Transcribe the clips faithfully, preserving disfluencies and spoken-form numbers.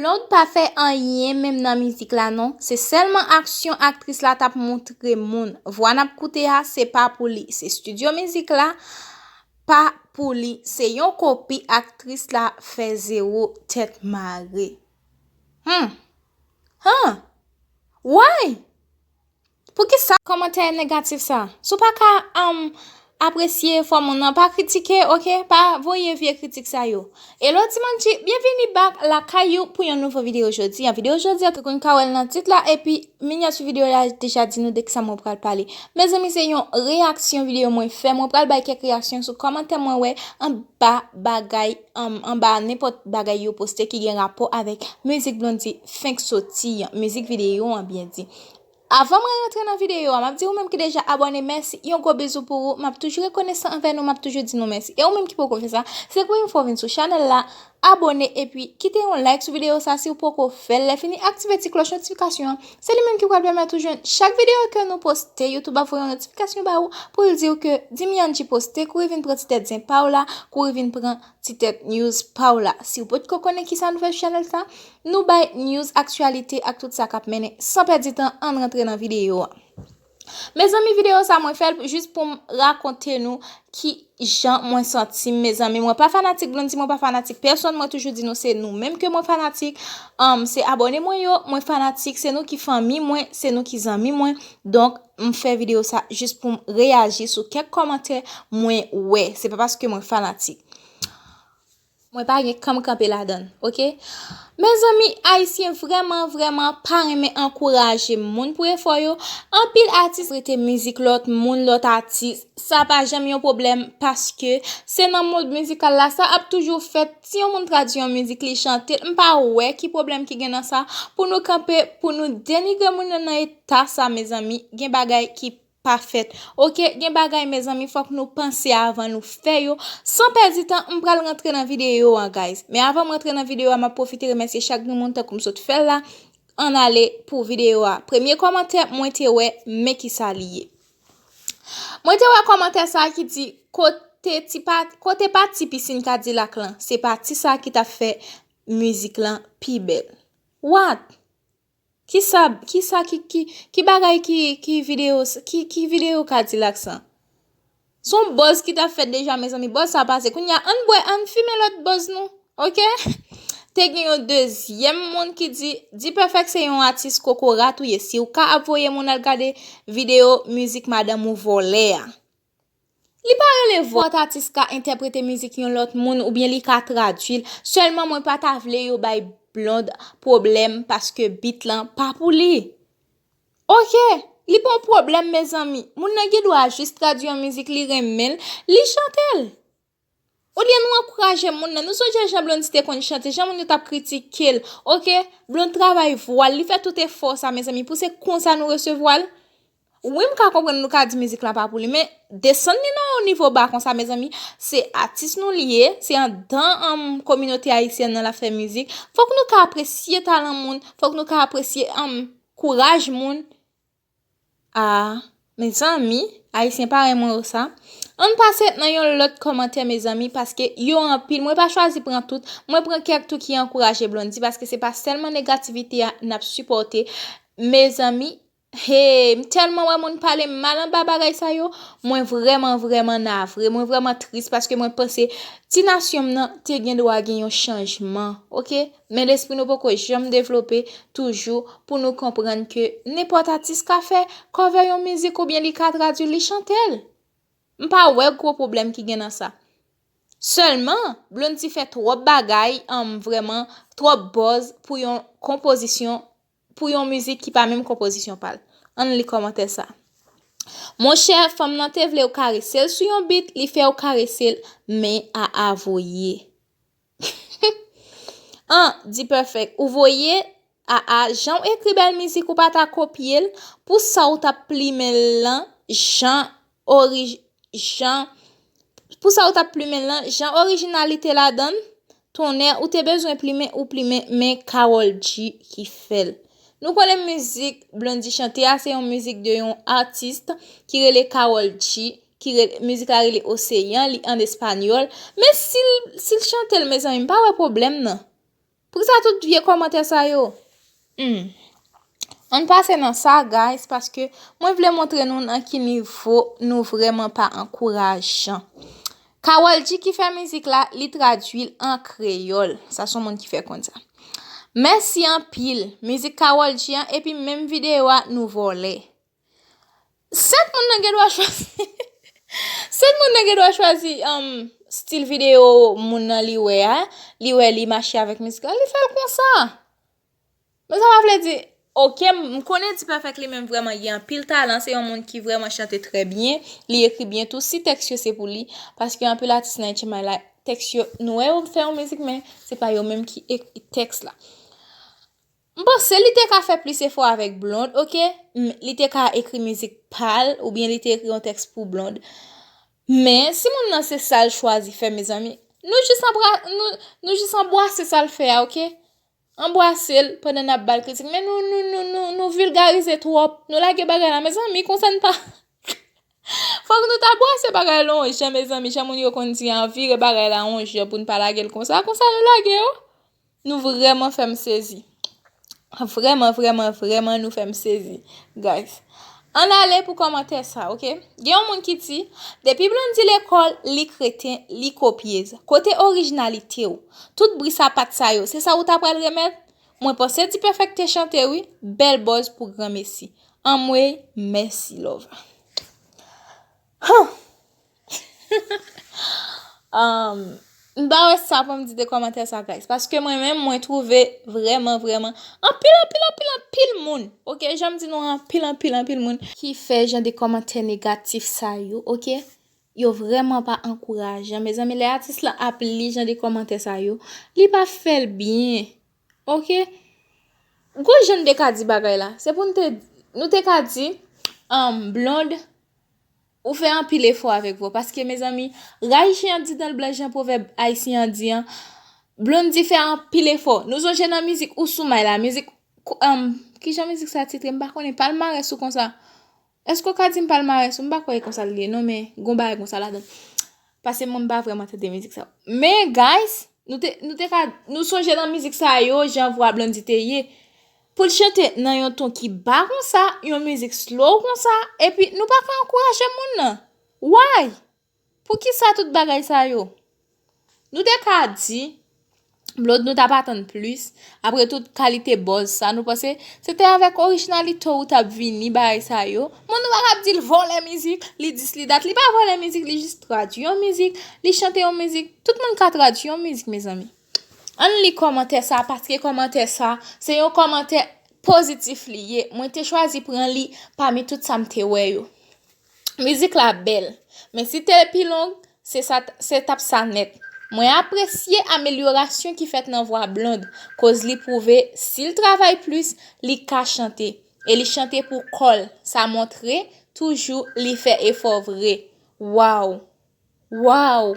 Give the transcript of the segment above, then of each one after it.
Blonde pa fè anyen menm nan mizik la non. Se sèlman aksyon aktris la t ap montre moun. Vwa n ap koute a, se pa pou li. Se estidyo mizik la, pa pou li. Se yon kopi aktris la fè zewo tèt mare. Hmm. Huh. Why? Poukisa kòmantè negatif sa? Si w pa ka um, apresye efò moun nan, pa kritike, oke? Pa voye vye kritik sa yo. Hello Ti Manji, byenvini back lakay ou pou yon nouvo videyo jodi a. Videyo jodi a, ou konn ka wè l nan tit la, epi minyati videyo la deja di nou de kisa mwen pral pale. Mezanmi, se yon reyaksyon videyo mwen fè. Mwen pral bay kèk reyaksyon sou kòmantè mwen wè anba bagay, um, anba nenpòt bagay yo poste ki gen rapò avèk mizik Blondy fenk soti an, mizik videyo an byen di. Avan mwen rantre nan videyo a, m ap di ou menm ki deja abòne, mèsi, yon gwo bizou pou ou. M ap toujou rekonesan anvè nou, m ap toujou di nou mèsi. E ou menm ki poko fè sa, se premye fwa w vin sou chanèl la, abòne epi kite yon like sou videyo sa si w poko fè l. Lè fini, aktive ti klòch notifikasyon an. Se li menm ki pral pèmèt ou jwenn chak videyo ke nou poste. YouTube ap voye yon notifikasyon ba ou pou l di w ke Dimianji poste, kouri vin pran ti tèt zen pa w la, kouri vin pran ti tèt news pa w la. Si w potko konnen kisa nou fè sou chanèl sa, nou bay news, aktyalite ak tout sa k ap mennen. San pèdi tan, ann rantre nan videyo a. Mezanmi, videyo sa mwen fè l jis pou m rakonte nou ki jan mwen santi m, mezanmi. Mwen pa fanatik Blondy, mwen pa fanatik pèsonn, mwen toujou di nou se nou menm ke mwen fanatik. Um, se abòne mwen yo, mwen fanatik, se nou ki fanmi mwen, se nou ki zanmi mwen. Donk, m fè videyo sa jis pou m reyaji sou kèk kòmantè mwen wè. Se pa paske mwen fanatik. Mwen pa gen kan m kanpe ladan l, oke? Mezanmi, Ayisyen vrèman, vrèman pa renmen ankouraje moun pou efò yo. Anpil atis rete mizik lòt moun, lòt atis. Sa pa janm yon pwoblèm paske se nan mond mizikal la, sa ap toujou fèt. Si yon moun tradui yon mizik, li chante l, m pa wè ki pwoblèm ki gen nan sa. Pou nou kanpe, pou nou denigre moun nan nan eta sa, mezanmi, gen bagay ki pa fèt. Oke, gen bagay, mezanmi, fòk nou panse avan nou fè yo. San pèdi tan, m pral rantre nan videyo an, guys. Men avan m rantre nan videyo a, m ap pwofite remèsye chak grenn moun tankou m sot fè l la. Ann ale pou videyo a. Premye kòmantè mwen te wè, men kisa li ye. Mwen te wè kòmantè sa ki di, kote ti pa, kote pati pisin Kadilak lan, se pati sa ki t ap fè mizik lan pi bèl. What? Kisa, kisa, ki, ki, ki bagay ki, ki videyo, ki, ki videyo Kadilak sa? Se yon buzz ki t ap fèt deja, mezanmi. Buzz sa pase. Kounye a, ann bwè, ann fimen lòt buzz nou. Oke? Te gen yon dezyèm moun ki di, Dperfect se yon atis kokorat ou ye. Si w ka ap voye moun al gade videyo mizik madanm ou vòlè a. Li pa rele vòlè. Nenpòt atis ka entèprete mizik yon lòt moun oubyen li ka tradui l. Sèlman mwen pa ta vle yo bay Blonde pwoblèm paske beat lan pa pou li. Oke, li pa yon pwoblèm, mezanmi. Moun nan gen dwa jis tradui yon mizik, li renmen l, li chante l. Olye nou ankouraje moun nan, nou sonje jan Blondy te konn chante, jan moun yo t ap kritike l. Oke, Blonde travay vwa l, li fè tout efò sa, mezanmi, pou se konsa nou resevwa l. Wi, m ka konprann nou ka di mizik la pa pou li, men desann li nan yon nivo ba konsa, mezanmi. Se atis nou li ye, se anndan, um, kominote ayisyèn nan l ap fè mizik. Fòk nou ka apresye talan moun, fòk nou ka apresye, um, kouraj moun. Ah, mezanmi, ayisyen pa renmen wè sa. Ann pase nan yon lòt kòmantè, mezanmi, paske yo anpil. Mwen pa chwazi pran tout, mwen pran kèk tou ki ankouraje Blondy, paske se pa sèlman negativite a n ap sipòte. Mezanmi, hey, m tèlman wè moun pale mal anba bagay sa yo, mwen vrèman, vrèman navre, mwen vrèman tris, paske mwen panse ti nasyon m nan te gen dwa gen yon chanjman, oke? Men lespri nou poko janm devlope toujou pou nou konprann ke nenpòt atis ka fè cover yon mizik oubyen li ka tradui, li chante l. M pa wè gwo pwoblèm ki gen nan sa. Sèlman, Blondy fè twòp bagay, um, vrèman, twòp buzz pou yon konpozisyon, pou yon mizik ki pa menm konpozisyon pa l. Ann li kòmantè sa. Monchè, fanm nan te vle w karese l sou yon beat, li fè w karese l, men a a voye. An, Dperfect, ou voye a a, jan w ekri bèl mizik, ou pa ta kopye l, pou sa w t ap plimen l lan, jan orij-, jan, pou sa w t ap plimen l lan, jan orijinalite ladan l, tonnè, ou te bezwen plimen, ou plimen, men Karol G ki fè l. Nou konnen mizik Blondy chante a, se yon mizik de yon atis ki rele Karol G, ki rele, mizik la rele Oseyan, li an espanyòl. Men si l, si l chante l, mezanmi, m pa wè pwoblèm nan. Poukisa tout vye kòmantè sa yo? Hmm. Ann pase nan sa, guys, paske mwen vle montre nou nan ki nivo nou vrèman pa ankourajan. Carol G ki fè mizik la, li tradui l an kreyòl. Sa se yon moun ki fè konn sa. Mèsi anpil. Mizik Carol G an, epi menm videyo a, nou vòlè. Sèt moun nan gen dwa chwazi. Sèt moun nan gen dwa chwazi um, stil videyo moun nan li wè a. Li wè li mache avèk mizik la, li fè l konsa. Men sa pa vle di, oke, m konnen D-Perfect li menm vrèman gen anpil talan, se yon moun ki vrèman chante trè byen, li ekri byen tou, si tèks yo se pou li, paske anpil atis nan H M I la, tèks yo, nou wè yo fè yon mizik, men se pa yo menm ki ekri tèks la. M panse li te ka fè plis efò avèk Blonde, oke? M- Li te ka ekri mizik pa l, oubyen li te ekri yon tèks pou Blonde. Men, si moun nan se sa l chwazi fè, mezanmi, nou jis anbra- nou, nou jis anbwase sa l fè a, oke? Anbwase l pandan n ap ba l kritik. Men nou, nou, nou, nou, nou vilgarize twòp. Nou lage bagay la, mezanmi, konsa n pa. Fòk nou ta bwase bagay la yon jan, mezanmi. Jan moun yo konn di an, vire bagay la yon jan pou n pa lage l konsa. Konsa nou lage yo. Nou vrèman fè m sezi. Vrèman, vrèman, vrèman, nou fè m sezi, guys. Ann ale pou kòmantè sa, oke? Gen yon moun ki di, depi Blondy lekòl, li kreten, li kopyez. Kote orijinalite w? Tout bri sapat sa yo, se sa ou ta pral remèt? Mwen panse D-Perfect te chante wi, bèl buzz pou granmesi. Anmwey, mèsi love. Huh. Um, m pa wè sa pou m di de kòmantè sa, guys. Paske mwen menm, mwen twouve vrèman, vrèman, anpil, anpil, anpil, anpil moun. Oke, jan m di nou anpil, anpil, anpil moun ki fè jan de kòmantè negatif sa yo, oke? Yo vrèman pa ankourajan. Mezanmi, lè atis lan ap li jan de kòmantè sa yo, li pa fè l byen. Oke? Gwo jan n te ka di bagay la. Se pou n te, nou te ka di, um, Blonde, ou fè anpil efò avèk vwa. Paske, mezanmi, rayichi an di dan l blan jan pwovèb ayisyen an di an, Blondy fè anpil efò. Nou sonje nan mizik Ou Sou May la, mizik, um, kijan mizik sa titre? M pa konnen, palmarès ou konsa. Èske w ka di m palmarès ou? M pa kwè e konsa l ye non, men gon bagay konsa ladan. Paske mwen m pa vrèman tande mizik sa. Men, guys, nou te, nou te ka, nou sonje nan mizik sa yo, jan vwa Blondy te ye. Pou l chante nan yon ton ki ba konsa, yon mizik slow konsa, epi nou pa ka ankouraje moun nan. Why? Poukisa tout bagay sa yo? Nou te ka di, Blonde, nou t ap atann plis. Apre tout kalite buzz sa, nou panse se te avèk orijinalite w ou t ap vini bagay sa yo. Moun nou pa ka ap di l vòlè mizik, li dis li dat. Li pa vòlè mizik, li jis tradui yon mizik, li chante yon mizik. Tout moun ka tradui yon mizik, mezanmi. Ann li kòmantè sa, paske kòmantè sa, se yon kòmantè pozitif li ye. Mwen te chwazi pran li pami tout sa m te wè yo. Mizik la bèl, men si te pi long, se sa, se t ap sa nèt. Mwen apresye amelyorasyon ki fèt nan vwa Blonde, koz li pwouve si l travay plis, li ka chante. E li chante pou kò l, sa montre toujou li fè efò vre. Waw! Waw!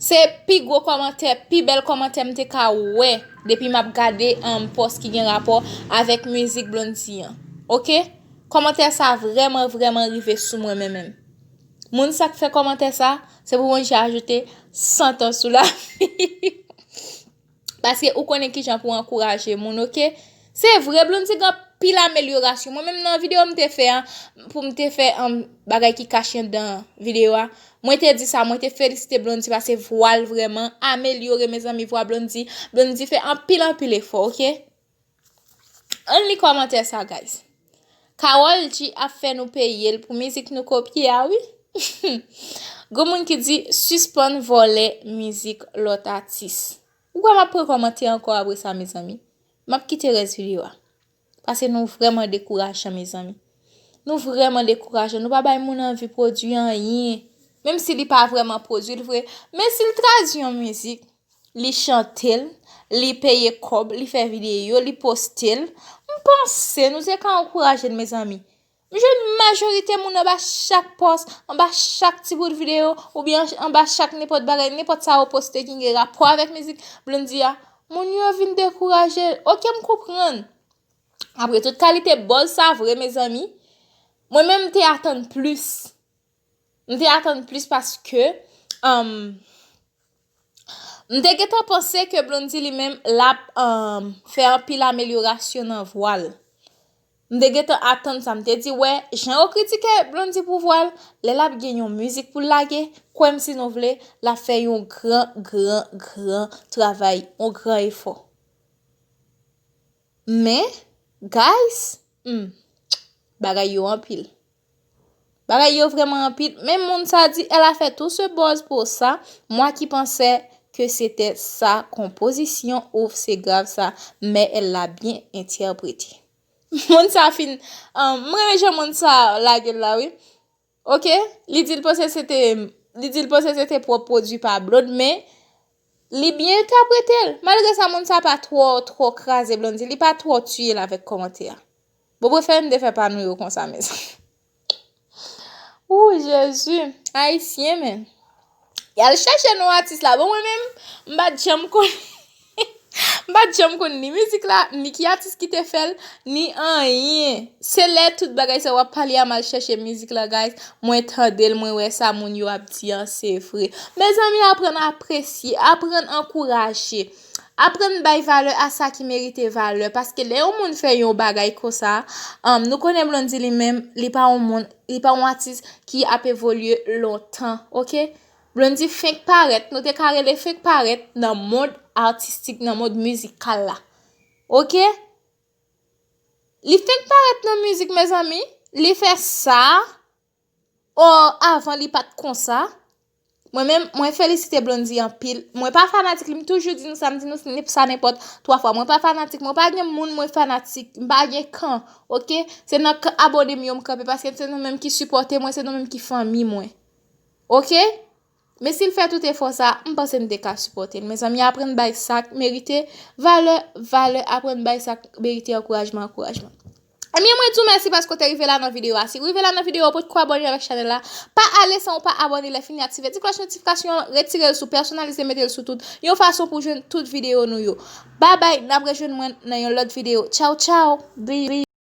Se pi gwo kòmantè, pi bèl kòmantè m te ka wè depi m ap gade, um, pòs ki gen rapò avèk mizik Blondy an. Oke? Kòmantè sa vrèman, vrèman rive sou mwen, mwen menm. Moun sa k fè kòmantè sa, se pou Bondye ajoute san tan sou lavi. Paske ou konnen kijan pou ankouraje moun, oke? Se vre, Blondy gen anpil amelyorasyon. Mwen menm nan videyo m te fè a, pou m te fè, um, bagay ki kache anndan videyo a, mwen te di sa, mwen te felisite Blondy paske vwa l vrèman amelyore, mezanmi, vwa Blondy. Blondy fè anpil, anpil efò, oke? Ann li kòmantè sa, guys. Carol G ap fè nou peye l pou mizik nou kopye a, wi. Gon moun ki di, sispann vòlè mizik lòt atis. Ou kwè m ap pran kòmantè ankò apre sa, mezanmi? M ap kite rès videyo a. Paske nou vrèman dekourajan, mezanmi. Nou vrèman dekourajan. Nou pa bay moun anvi pwodui anyen. Menm si li pa vrèman pwodui l vre. Men si l tradui yon mizik, li chante l, li peye kòb, li fè videyo, li poste l, m panse nou te ka ankouraje l, mezanmi. M jwenn majorite moun anba chak pòs, anba chak ti bout videyo, oubyen anba chak nenpòt bagay, nenpòt sa yo poste ki gen rapò avèk mizik Blondy a, moun yo vin dekouraje l. Oke, m konprann. Apre tout kalite buzz sa vre, mezanmi, mwen menm m te atann plis. M te atann plis paske, um, M te gentan panse ke Blondy li menm l ap um, fè anpil amelyorasyon nan vwa l. M te gentan atann sa, m te di, wè, jan yo kritike Blondy pou vwa l, lè l ap gen yon mizik pou l lage, kwè m si nou vle, l ap fè yon gran, gran, gran travay, yon gran efò. Men, guys, hmm, bagay yo anpil. Bagay yo vrèman anpil. Men moun sa di, elle a fait tout ce buzz pour ça. Moi qui pensais que c'était sa composition, ouf, c'est grave ça, mais elle l'a bien interprété. Moun sa fin, um, m renmen jan moun sa lage l la, wi. Ok, li di l panse se te, li di l panse se te pwòp pwodui pa Blonde, men li byen entèprete l. Malgre sa, moun sa pa twò, twò kraze Blondy, li pa twò tiye l avèk kòmantè a. Bon, prefere m te fè pa nou yo konsa, mezanmi. Ou, Jezi, Ayisyen, men. Y al chèche non atis la. Bon, mwen menm, m pa t janm konn. M pa t janm konn ni mizik la, ni ki atis ki te fè l, ni anyen. Se lè tout bagay sa w ap pale a m al chèche mizik la, guys. Mwen tande l, mwen wè sa moun yo ap di an, se vre. Mezanmi, aprann apresye, aprann ankouraje. Aprann bay valè a sa ki merite valè. Paske lè yon moun fè yon bagay konsa, um, nou konnen Blondy li menm, li pa yon moun, li pa yon atis ki ap evolye lontan, ok? Blondy fenk parèt, nou te ka rele fenk parèt nan mond atistik, nan mond mizikal la. Ok? Li fenk parèt nan mizik, mezanmi. Li fè sa. Or, avan li pa t konsa. Mwen menm, mwen felisite Blondy anpil. Mwen pa fanatik li, m toujou di nou sa, m di nou sa nenpòt twa fwa. Mwen pa fanatik, mwen pa gen moun mwen fanatik, m pa gen kan, ok? Se nan kan abòne m yo m kanpe, paske se nou menm ki sipòte mwen, se nou menm ki fanmi mwen. Ok? Men si l fè tout efò sa, m panse m te ka sipòte l. Mezanmi, aprann bay sa k merite valè, valè, aprann bay sa k merite ankourajman, ankourajman. Ebyen, mwen di w mèsi paske w te rive la nan videyo a. Si w rive la nan videyo a, w potko abòne avèk chanèl la, pa ale san w pa abòne, lè fini aktive ti klòch notifikasyon an, retire l sou pèsonalize, mete l sou tout, yon fason pou w jwenn tout videyo nou yo. Babay, n ap rejwenn mwen nan yon lòt videyo. Tchaw, tchaw. Bi, bi.